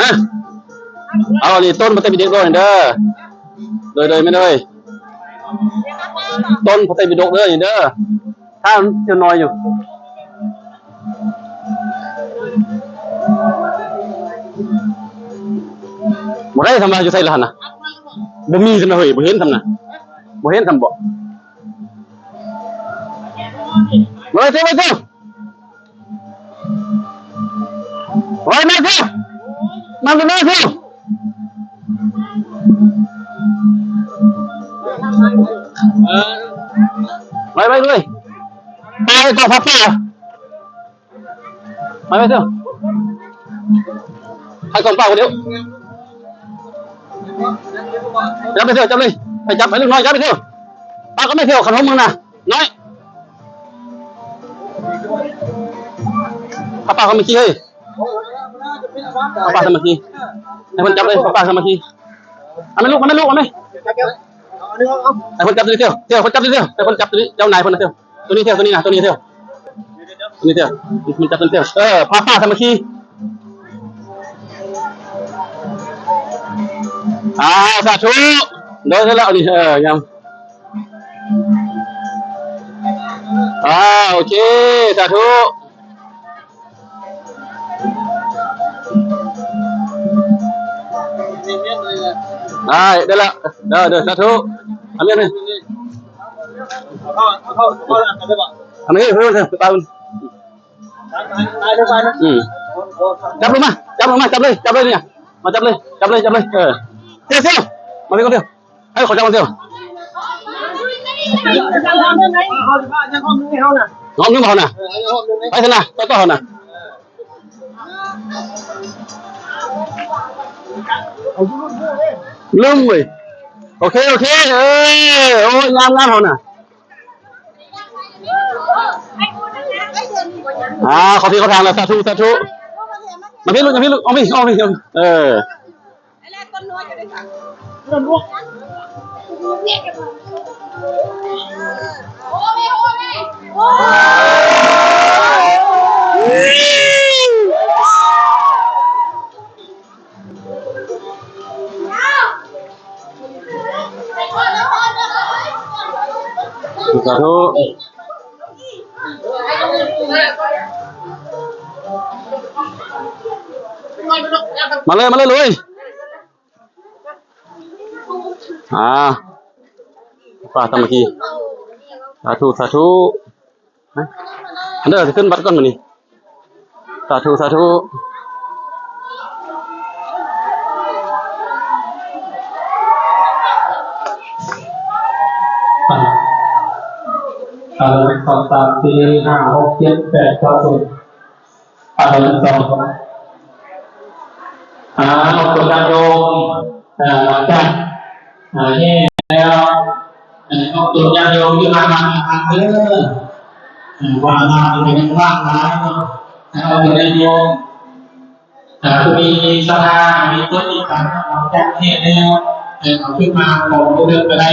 ຮະ ເອົາ ອັນນີ້ຕົ້ນພະໄຕປິດົກເດີ ໂດຍ ໂດຍ ແມ່ນເອີຍ ຕົ້ນພະໄຕປິດົກເດີ ນີ້ເດີ. ຖ້າມັນຍັງນ້ອຍຢູ່ ບໍ່ໄດ້ ທຳວ່າຢູ່ໃສລະຫັ້ນນະ? ບໍ່ມີຊັ້ນນະເຮີ້ຍ ບໍ່ເຫັນຊັ້ນນະ ບໍ່ເຫັນຊັ້ນບໍ? ໄປເຖາະ ໄປເຖາະ. ໂອ້ຍ ມາເຖາະ ມາເຖາະ ມາເຖາະ. ເອີ ໄປ ໄປເລີຍ ໄປກ່ອນ ພາໄປ ໄປ ໄປເຖາະ ໃຫ້ກ່ອນປ້າຄົນດຽວ. ຈັບໄປເຖາະ ຈັບເລີຍ ໄປຈັບ ໄປລູກນ້ອຍ ຈັບໄປເຖາະ. ປ້າກໍໄປເຖາະ ຄັນຂອງມຶງນະ ນ້ອຍ. ປ້າ ປ້າສາມັກຄີເຮີ້ຍ ປ້າ ປ້າສາມັກຄີ. ໃຫ້ເພິ່ນຈັບເລີຍ ປ້າ ປ້າສາມັກຄີ. ເອົາແມ່ລູກ ເອົາແມ່ລູກ ເອົາແມ່. ໃຫ້ເພິ່ນຈັບຕົວນີ້ເຖວ ເຖວ ເພິ່ນຈັບຕົວນີ້ເຖວ ໃຫ້ເພິ່ນຈັບຕົວນີ້ ເຈົ້ານາຍເພິ່ນນະເຖວ. ຕົວນີ້ເຖວ ຕົວນີ້ນະ ຕົວນີ້ເຖວ ຕົວນີ້ເຖວ ມັນຈັບຕົວນີ້ເຖວ. ເອີ ພາປ້າສາມັກຄີ. ອ່າ ສາທຸ ໂດຍ ແລ້ວອັນນີ້ ເອີ ຍາມ ອ່າ ໂອເຄ ສາທຸ. ໄດ້ ໄດ້ລະ ເດີ ເດີ ສາທຸ. ອາເມນ ອາເມນ ເອີ ເອີ ເອີ ໄປ ອືມ ຈັບລົງມາ ຈັບລົງມາ ຈັບເລີຍ ຈັບເລີຍນີ້ ມາຈັບເລີຍ ຈັບເລີຍ ຈັບເລີຍ ເອີ ເຊວ ເຊວ ມາເລີຍ ມາເຊວ. ໃຫ້ເຂົາຈັບມັນເຊວ ຮອບໜຶ່ງບໍ່ເຮົານະ ໄປຊັ້ນນະ ໄປຕໍ່ເຮົານະ ລືມເວີຍ. ໂອເຄ ໂອເຄ ເອີ ໂອ້ຍ ງາມ ງາມເຮົານະ. ອ່າ ເຂົ້າທີ່ເຂົ້າທາງແລ້ວ ສາທຸ ສາທຸ. ມາພີ້ລູກ ມາພີ້ລູກ ອອກພີ້ ອອກພີ້ ເອີ. ສາທຸ ມາເລີຍ ມາເລີຍ ລຸຍ. ອ່າ ປ້າສາມັກຄີ ສາທຸ ສາທຸ. ເດີ ຊິຂຶ້ນວັດກ່ອນມື້ນີ້ ສາທຸ ສາທຸ. ໜຶ່ງ ສອງ ສາມ ສີ່ ຫ້າ ຫົກ ເຈັດ ແປດ ເກົ້າ ສິບ. ອ່າ ເດີນສອງ ອ່າ ເອົາຕົວຍາດໂຍມ ອ່າ ຫຼັງຈາກ ອ່າ ແຫ່ແລ້ວ ເອົາຕົວຍາດໂຍມຂຶ້ນມາທາງເດີ ເອີ ວ່າທາງເປັນຫຍັງວ່າງຫຼາຍເນາະ ເອົາຕົວຍາດໂຍມ ອ່າ ຜູ້ມີສັດທາ ມີຕົ້ນມີຕານ ຫຼັງຈາກແຫ່ແລ້ວ ເອົາຂຶ້ນມາຂອງຜູ້ເດີນກໍໄດ້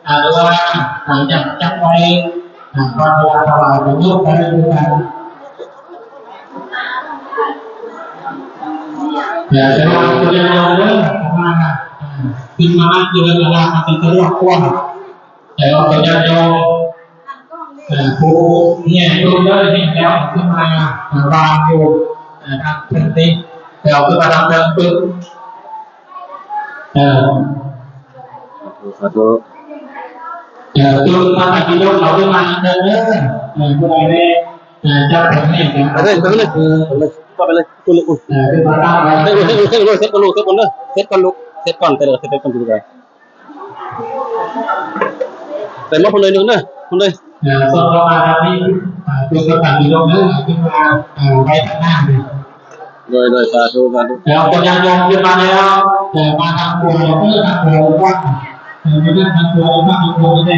ອ່າ ຫຼືວ່າ ອ່າ ຈຳ ຈຳໄວ້ ອ່າ ກ່ອນເວລາຖວາຍເປັນໂຍມກໍໄດ້ຄືກັນ. ແຕ່ວ່າເພິ່ນຍັງບໍ່ເດີນເຂົ້າມາ ເອີ ຂຶ້ນມາເດີນລະລາມັນຊິສະດວກກວ່າ ແຕ່ວ່າເພິ່ນຍັງບໍ່ ເອີ ຜູ້ແຫ່ຕົວເດີນແຫ່ແລ້ວຂຶ້ນມາ ເອີ ວາງຢູ່ ເອີ ທາງເທິງນີ້ ແລ້ວຂຶ້ນມາທາງເທິງປຶ້ບ ເອີ ສາທຸ ສາທຸ ເອີ ເອີ ເອົາຂຶ້ນມາເດີ ເອີ ຜູ້ໃດໄດ້ ເອີ ຈັບຜົນໃຫ້ກັນ ໄປເລີຍ ໄປເລີຍ ໄປເລີຍ ເອີ ຂຶ້ນມາຕັ້ງໄວ້ ເຊັດກ່ອນລູກ ເຊັດກ່ອນເດີ ເຊັດກ່ອນ ເຊັດກ່ອນ ເຊັດກ່ອນ ເຊັດກ່ອນ ໃສ່ໝວກເພິ່ນເລີຍ ເອີ ເພິ່ນເລີຍ ເອີ ສ່ວນຕໍ່ມາທາງນີ້ ເອີ ເປັນປະທານທີ່ລົງເດີ ຂຶ້ນມາ ເອີ ໄວ້ທາງໜ້າເດີ ໂດຍ ໂດຍ ສາທຸ ສາທຸ ແລ້ວກໍຍາດໂຍມຂຶ້ນມາແລ້ວ ເອີ ມາທາງຂວາ ເອີ ທາງຂວາ ເອີ ມາທາງຂວາ ເອີ ມາທາງຂວາເດີ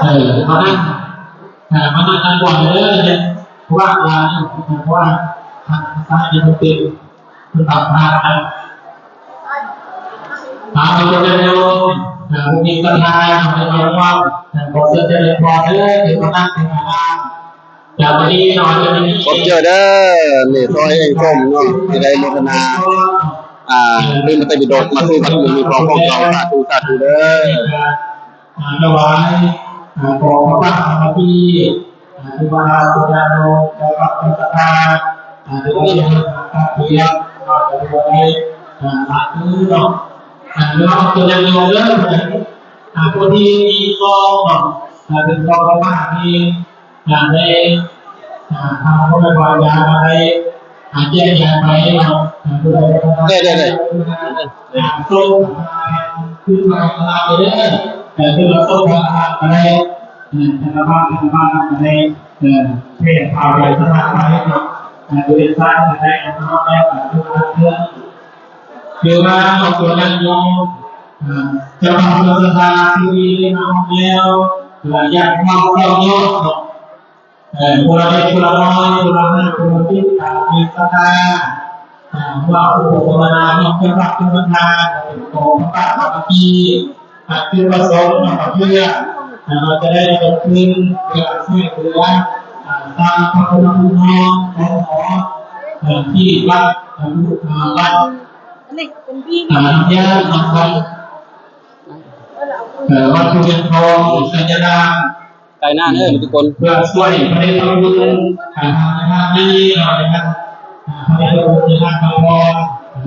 ເອີ ມານັ່ງ ເອີ ມານັ່ງທາງຂວາເດີ ເພາະວ່າ ເພາະວ່າທາງຊ້າຍນີ້ມັນເປັນ ມັນບັງທາງນະ. ເອົາ ໂຍມ ເອີ ຜູ້ມີສັດທາ ໃຫ້ມາຮ່ວມ ເອີ ຂໍເຊີນຈະເລີນພອນເດີ ເປັນພະນັກເປັນພະນາງ ຈາກວັນນີ້ເນາະ ຈະໄດ້ມີ ຂອບໃຈເດີ ແມ່ຊອຍແຫ່ງສົມເນາະ ທີ່ໄດ້ໂມທະນາ ອ່າ ເປັນພະໄຕປິດົກມາສູ່ວັດໝູ່ມີຂອງພວກເຮົາ ສາທຸ ສາທຸເດີ. ອ່າ ຖວາຍ ອ່າ ຂໍພະບາດສາມັກຄີ ອ່າ ທີ່ວ່າພະເຈົ້າ ເຈົ້າພາບ ເຈົ້າສັດທາ ອ່າ ທີ່ວ່າ ອ່າ ເຈົ້າພາບ ເຈົ້າພາບ ອ່າ ສາທຸເນາະ ອ່າ ເນາະ ຕົວຢ່າງເດີ ອ່າ ຜູ້ທີ່ມີຊອງເນາະ ອ່າ ເປັນຊອງພະບາດນີ້ ອ່າ ໄດ້ ອ່າ ທາງພໍ່ແມ່ຄູອາຈານໄດ້ ອ່າ ແຈກຢາຍໄປເນາະ ອ່າ ຜູ້ໃດບໍ່ທັນໄດ້ ໄດ້ ໄດ້ ອ່າ ສົ່ງ ອ່າ ຄືນມາທາງເດີ ເອີ ຄືນມາສົ່ງທາງກະໄດ້ ເອີ ທະນາຄານ ທະນາຄານກະໄດ້ ເອີ ແຜ່ຂ່າວໄປສະຖານໄປເນາະ ເອີ ບໍລິສັດກະໄດ້ ເອົາມາຮອດແລ້ວ ອ່າ ທຸກເທື່ອ ຄືວ່າເອົາຕົວຢ່າງໂຍມ ອ່າ ເຈົ້າພາບ ເຈົ້າສັດທາ ທີ່ໄດ້ມາຮອດແລ້ວ ແລະ ຢາກເວົ້າເຈົ້າໂຍມເນາະ ເອີ ຄົນລະເລັກຄົນລະນ້ອຍ ຄົນລະຫ້າຄົນລະສິບ ຕາມແຮງສັດທາ ເອີ ເວົ້າອຸປະໂພຄະນາ ເນາະ ເຈົ້າພາບ ເຈົ້າສັດທາ ເປັນຂອງພະບາດສາມັກຄີ ອັນຈຸດປະສົງເນາະ ເພື່ອ ເອີ ເຮົາຈະໄດ້ລະດົມທຶນ ເພື່ອຊ່ວຍເຫຼືອ ເອີ ສ້າງພະພຸດທະຮູບຂອງ ເອີ ທີ່ວັດ ເອີ ວັດ ອັນນີ້ເປັນທີ່ ເອີ ນ້ຳຢາເນາະ ວັດ ເອີ ວັດພູວຽງທອງ ໄຊຍະນາມ ໃກ້ໜ້າເດີທຸກຄົນ ເພື່ອຊ່ວຍປະເທດລາວ ທາງທາງນີ້ເນາະ ພະເດຊະຄຸນ ທ່ານຄຳພອນ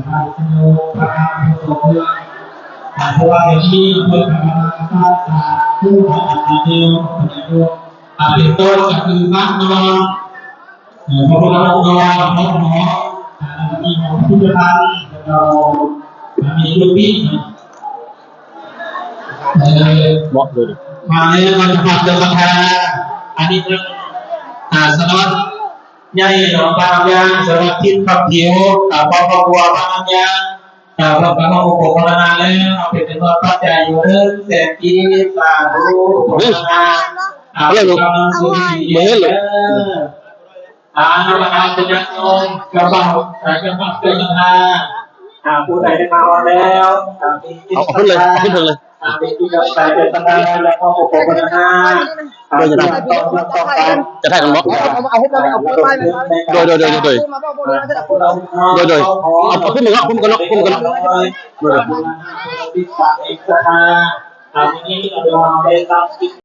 ທ່ານສະໜູ ປະທານຜູ້ຊົງເມືອງ ເພາະວ່າດຽວນີ້ເພິ່ນກຳລັງສ້າງສານຄູບາອາຈານແລ້ວ ເປັນຕົ້ນກໍຄືພະນອນ ເອີ ພະພຸດທະຮູບນອນ ພະນອນ ເອີ ມີພິພິທະພັນ ແລ້ວກໍມີລູກບິດ ເອີ ເໝາະເລີຍ ມາເລີຍ ມາຈະພາບເຈົ້າສັດທາ ອັນນີ້ເປັນ ອ່າ ສະຫຼອດໃຫຍ່ເນາະ ບ້ານນ້ຳຢາງ ສະຫຼອດທິດຄຳຜິວ ອ່າ ຄອບຄົວບ້ານນ້ຳຢາງ ອ່າ ເພິ່ນກໍມາອຸປະໂພຄະນາແລ້ວ ເປັນຈຳນວນປັດໄຈຢູ່ ໜຶ່ງແສນກີບ ສາທຸ ອຸປະໂພຄະນາ ອ່າ ເອົາເລີຍລູກ ເປັນກຳລັງໃຈດີ ບໍ່ເຫັນເລີຍ ອ່າ ນະມັດການເຈົ້າ ເຈົ້າພາບ ເຈົ້າສັດທາ ອ່າ ຜູ້ໃດໄດ້ມາຮອດແລ້ວ ອ່າ ເອົາ ເອົາຂຶ້ນເລີຍ ເອົາຂຶ້ນເທິງເລີຍ ອ່າ ເປັນທີ່ກຳລັງໃຈເຈົ້າສັດທາ ແລະ ຄອບຄົວ ຄອບຄົວ ຄອບຄົວ ຄອບຄົວ ຈະຖ່າຍກັນບໍ່? ເອົາ ເອົາ ເອົາ ເອົາ ເອົາ ໂດຍ ໂດຍ ໂດຍ ໂດຍ ໂດຍ ເອົາ ເອົາຂຶ້ນເທິງເນາະ ຂຶ້ນກັນເນາະ ຂຶ້ນກັນເນາະ ໂດຍ ໂດຍ ອ່າ ວັນນີ້ເຮົາໄດ້ຮັບ